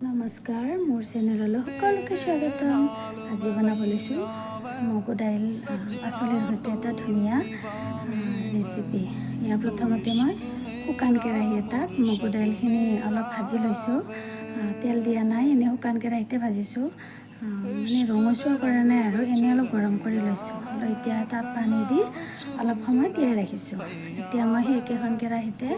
নমস্কাৰ, মোৰ চেনেললৈ সকলোকে স্বাগতম। আজি বনাব লৈছোঁ মগু দাইল পাচলিৰ সৈতে এটা ধুনীয়া ৰেচিপি। ইয়াৰ প্ৰথমতে মই শুকান কেৰাহী এটাত মগু দাইলখিনি অলপ ভাজি লৈছোঁ। তেল দিয়া নাই, এনেই শুকান কেৰাহীতে ভাজিছোঁ। মানে ৰঙচুৱা কৰা নাই আৰু এনেই অলপ গৰম কৰি লৈছোঁ। লৈ এতিয়া তাত পানী দি অলপ সময় তিয়াই ৰাখিছোঁ। এতিয়া মই সেই একেখন কেৰাহীতে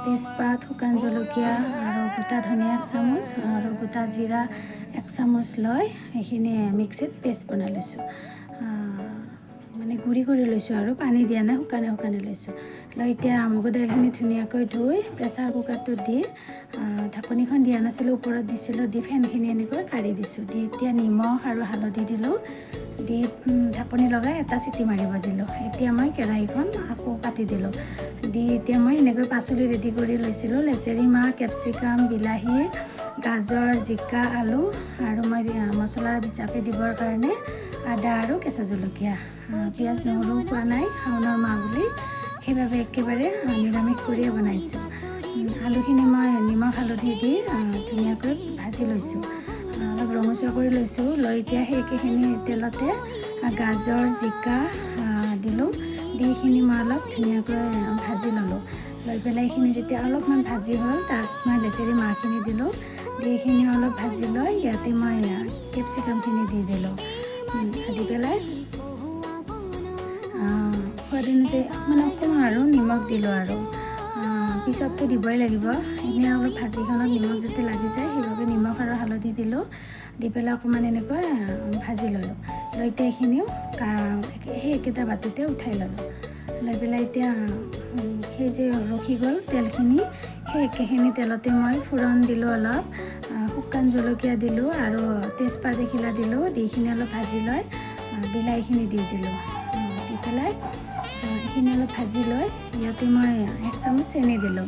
তেজপাত, শুকান জলকীয়া আৰু গোটা ধনিয়া এক চামুচ আৰু গোটা জিৰা এক চামুচ লৈ এইখিনি মিক্সিত পেষ্ট বনাই লৈছোঁ, মানে গুড়ি কৰি লৈছোঁ আৰু পানী দিয়া নাই, শুকানে শুকানে লৈছোঁ। লৈ এতিয়া মগু দাইলখিনি ধুনীয়াকৈ ধুই প্ৰেছাৰ কুকাৰটোত দি, ঢাকনিখন দিয়া নাছিলোঁ, ওপৰত দিছিলোঁ, দি ফেনখিনি এনেকৈ কাঢ়ি দিছোঁ। দি এতিয়া নিমখ আৰু হালধি দিলোঁ। দি ঢাকনি লগাই এটা চিটি মাৰিব দিলোঁ। এতিয়া মই কেৰাহীখন আকৌ পাতি দিলোঁ। দি এতিয়া মই এনেকৈ পাচলি ৰেডি কৰি লৈছিলোঁ: লেচেৰি মাহ, কেপচিকাম, বিলাহী, গাজৰ, জিকা, আলু আৰু মই মছলা হিচাপে দিবৰ কাৰণে আদা আৰু কেঁচা জলকীয়া। পিঁয়াজ, নহৰু খোৱা নাই শাওনৰ মাহ বুলি, সেইবাবে একেবাৰে নিৰামিষ কৰিয়ে বনাইছোঁ। আলুখিনি মই নিমখ হালধি দি ধুনীয়াকৈ ভাজি লৈছোঁ, অলপ ৰঙচুৱা কৰি লৈছোঁ। লৈ এতিয়া সেই একেখিনি তেলতে গাজৰ, জিকা দিলোঁ। দি এইখিনি মই অলপ ধুনীয়াকৈ ভাজি ল'লোঁ। লৈ পেলাই এইখিনি যেতিয়া অলপমান ভাজি হ'ল, তাত মই লেচেৰি মাহখিনি দিলোঁ। দি এইখিনি অলপ ভাজি লৈ ইয়াতে মই কেপচিকামখিনি দি দিলোঁ। দি পেলাই সোৱাদ অনুযায়ী মানে অকণমান আৰু নিমখ দিলোঁ আৰু পিছততো দিবই লাগিব। এনেই অলপ ভাজিখনত নিমখ যাতে লাগি যায়, সেইবাবে নিমখ আৰু হালধি দিলোঁ। দি পেলাই অকণমান এনেকৈ ভাজি ল'লোঁ। লৈ এতিয়া এইখিনিও সেই একেটা বাতিতে উঠাই ল'লোঁ। লৈ পেলাই এতিয়া সেই যে ৰখি গ'ল তেলখিনি, সেই একেখিনি তেলতে মই ফোৰণ দিলোঁ, অলপ শুকান জলকীয়া দিলোঁ আৰু তেজপাত এখিলা দিলোঁ। দি এইখিনি অলপ ভাজি লৈ বিলাহীখিনি দি দিলোঁ। দি পেলাই এইখিনি অলপ ভাজি লৈ ইয়াতে মই এক চামুচ চেনি দিলোঁ।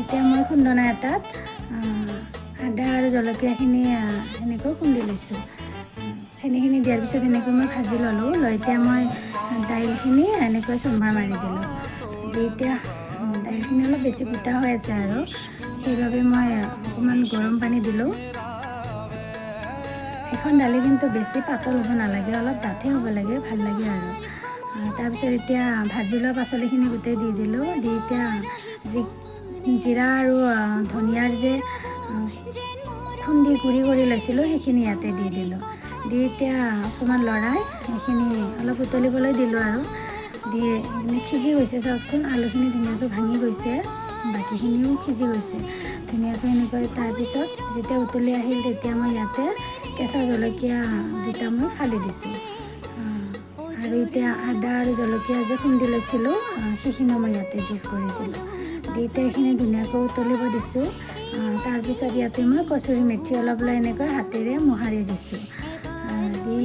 এতিয়া মই খুন্দনা এটাত আদা আৰু জলকীয়াখিনি এনেকৈ খুন্দি লৈছোঁ। চেনিখিনি দিয়াৰ পিছত এনেকৈ মই ভাজি ল'লোঁ। লৈ এতিয়া মই দাইলখিনি এনেকৈ চম্ভাৰ মাৰি দিলোঁ। দি এতিয়া দাইলখিনি অলপ বেছি গোটা হৈ আছে আৰু সেইবাবে মই অকণমান গৰম পানী দিলোঁ। এখন দালি কিন্তু বেছি পাতল হ'ব নালাগে, অলপ ডাঠে হ'ব লাগে, ভাল লাগে আৰু। তাৰপিছত এতিয়া ভাজি লোৱা পাচলিখিনি গোটেই দি দিলোঁ। দি এতিয়া যি জিৰা আৰু ধনিয়াৰ যে খুন্দি গুড়ি কৰি লৈছিলোঁ, সেইখিনি ইয়াতে দি দিলোঁ। দি এতিয়া অকণমান লৰাই সেইখিনি অলপ উতলিবলৈ দিলোঁ আৰু দি এইখিনি সিজি গৈছে। চাওকচোন, আলুখিনি ধুনীয়াকৈ ভাঙি গৈছে, বাকীখিনিও সিজি গৈছে ধুনীয়াকৈ এনেকৈ। তাৰপিছত যেতিয়া উতলি আহিল, তেতিয়া মই ইয়াতে কেঁচা জলকীয়া দুটা মই ফালি দিছোঁ আৰু এতিয়া আদা আৰু জলকীয়া যে খুন্দি লৈছিলোঁ, সেইখিনিও মই ইয়াতে যোগ কৰি দিলোঁ। দি এতিয়া এইখিনি ধুনীয়াকৈ উতলিব দিছোঁ। তাৰপিছত ইয়াতে মই কচুৰি মেথি অলপ লৈ এনেকৈ হাতেৰে মোহাৰি দিছোঁ। দি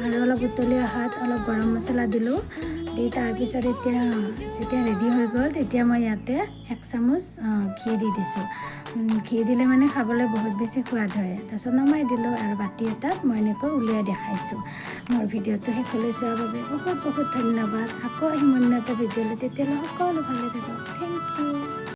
আৰু অলপ উতলি অহাত অলপ গৰম মছলা দিলোঁ। দি তাৰপিছত এতিয়া যেতিয়া ৰেডি হৈ গ'ল, তেতিয়া মই ইয়াতে এক চামুচ ঘি দি দিছোঁ। ঘি দিলে মানে খাবলৈ বহুত বেছি সোৱাদ হয়। তাৰপিছত নমাই দিলোঁ আৰু বাতি এটাত মই এনেকৈ উলিয়াই দেখাইছোঁ। মোৰ ভিডিঅ'টো শেষলৈ চোৱাৰ বাবে বহুত বহুত ধন্যবাদ। আকৌ আহিম অন্য এটা ভিডিঅ'লৈ। তেতিয়াহ'লে সকলো ভালে থাকক। Thank you.